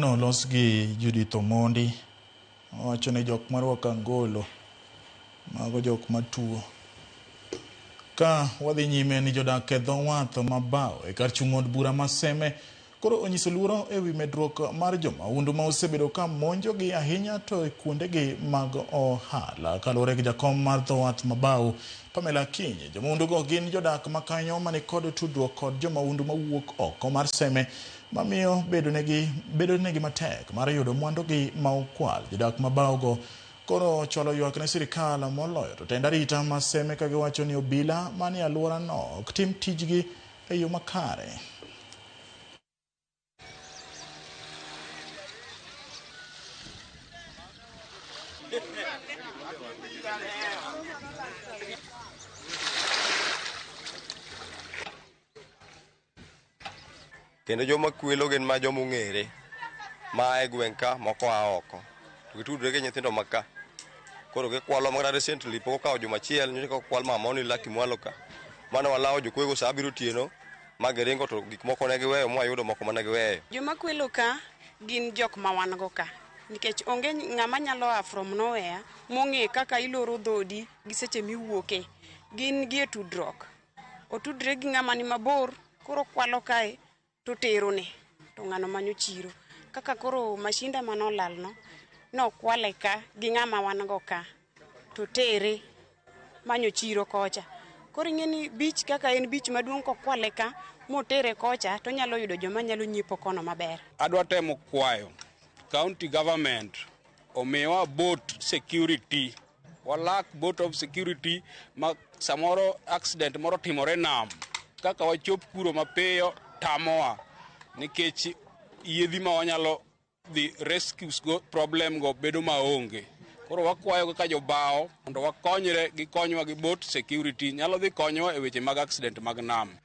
Ripodno olos gi Judith Omondi. Owacho ni jok marwako angolo mago jok matuo. Ka wadhi nyime ni jodak e dho wath ma Bao e kar chung' od bura ma Seme koro onyiso luoro e wi medruok mar jomahundu ma osebedo ka monjogi ahinya to e kuondegi mag ohala. Kaluwore gi jakom mar dho wath ma Bao, Pamela Akinyi, jomahundugo gin jodak ma kanyo mani kod tudruok kod jomahundu mawuok oko mar Seme mamiyo bedonegi matek mar yudo mwandugi ma okwal. Jodak ma Bao go koro ochwalo ywak ne sirikal moloyo to tend arita ma Seme ka giwacho ni obila manie alworano ok tim tijgi e yo makare. Kendo joma kwelo gin ma joma ong'ere ma e gweng' ka moko a oko to gitudre gi nyithindo ma ka. Koro gikwalo makata recently pok okawo juma achiel nyocha okwal mama moro ni Lucky mwalo ka. Mane walawo jokuoye go saa abiriyo otieno ma giringo to gik moko ne giweyo mwayudo moko mane giweyo. Joma kwelo ka gin jok ma wan go ka nikech onge ng'ama nyalo a from nowhere mong'e kaka iloro dhodi gi seche miwuoke. Gin gi e tudruok. Otudre gi ng'ama ni mabor koro kwalo kae to terone to ng'ano manyo chiro. Kaka koro mashinda manolal no nokwale ka gi ng'ama wan go ka to tere manyo chiro kocha. Koro ing'e ni beach kaka en beach maduong' kokwale ka motere kocha to onyalo yudo joma nyalo nyiepo kono maber. Adwa temo kwayo county government omiwa boat security. Walak boat of security ma samoro accident moro timore nam kaka wachop kuro mapiyo tamowa nikech yiedhi ma wanyalo dhi rescues go problem go bedo maonge. Koro wakwayo kaka jobao mondo wakonyre gikonywa gi boat security nyalo dhi konyowa e weche mag accident mag nam.